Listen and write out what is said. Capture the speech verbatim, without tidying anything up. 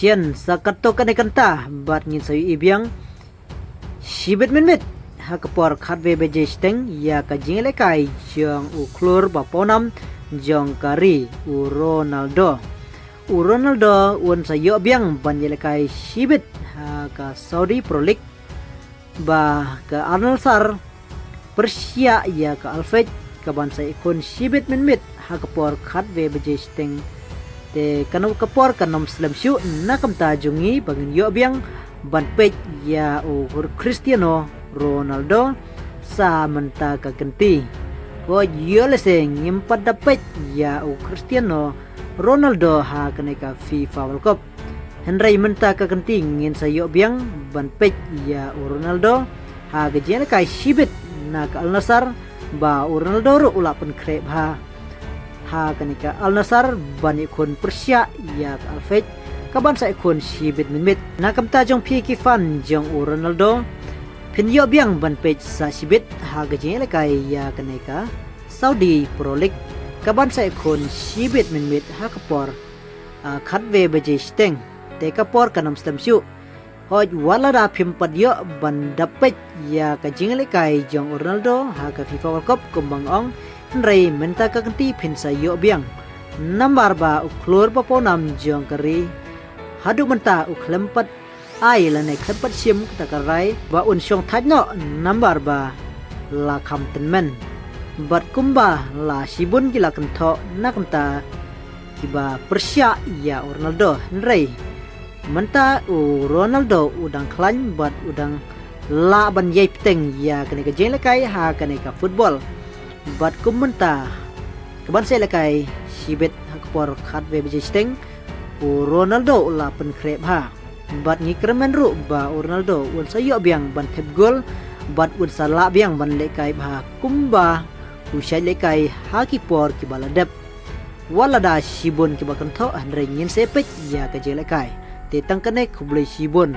Jen sa katto katne kynta bad ngin sa ïohi biang shibit mynmiet ha ka por khatwei baje shiteng ïa ka jingïalehkai jong u khlur ba pawnam jong ka ri, u Ronaldo. U Ronaldo un sa ïoh biang ban ïalehkai shibit ha ka Saudi Pro League, ba ka Al Nassr pyrshah ïa ka Al Fajr kaban sa ïakhun shibit mynmiet ha ka por khatwei baje shiteng. Te kano ka por kan ym slem shuh na ka bynta jong ngi ba ngin ïoh biang ban peit ïa u Cristiano Ronaldo sa mynta ka kynti. Hooid, ïoh lehse ngim pat da peit ïa u Cristiano Ronaldo ha kane ka FIFA World Cup. Hynrei mynta ka kynti ngin sa ïoh biang ban peit ïa u Ronaldo ha ka jingïalehkai shibit na ka Al Nassr, ba u Ronaldo ruh u la pynkhreh bha ha kane ka Al Nassr ban ïakhun pyrshah ïa ka Al Fajr kaban sa ïakhun shibit mynmiet. Na ka bynta jong phi ki fan jong u Ronaldo, phin ïoh biang ban peit sa shibit ha ka jingïalehkai ïa kane ka Saudi Pro League kaban sa ïakhun shibit mynmiet ha ka por, ah, khatwei baje shiteng. Te ka por kan ym slem shuh. Hooid, wat lada phim pat ïoh ban dap peit ïa ka jingïalehkai jong u Ronaldo ha ka FIFA World Cup kumba nga ong, hynrei mynta ka kynti phin sa ïoh biang. Namar ba u khlur ba pawnam jong ka ri haduh mynta u khlem pat ai lane khlem pat shim kata ka rai ba un shong thait noh, namar ba la kham tymmen. Bad kumba la shibun ki la kynthoh na ka bynta kiba pyrshah ïa u Ronaldo, hynrei mynta u Ronaldo u dang khlaiñ bad u dang lah ban ïai bteng ïa kane ka jingïalehkai ha kane ka football. Bad kum mynta kaban sa ïalehkai shibit ha ka por khatwei baje shiteng, u Ronaldo u la pynkhreh bha. Bad ngi kyrmen ruh ba u Ronaldo un sa ïoh biang ban thep gol bad un sa lah biang ban lehkai bha kumba u shait lehkai ha ki por kiba la dep. Wat lada shibun kiba kynthoh, hynrei ngin sa peit ïa ka jingïalehkai. Te tang kane, khublei shibun.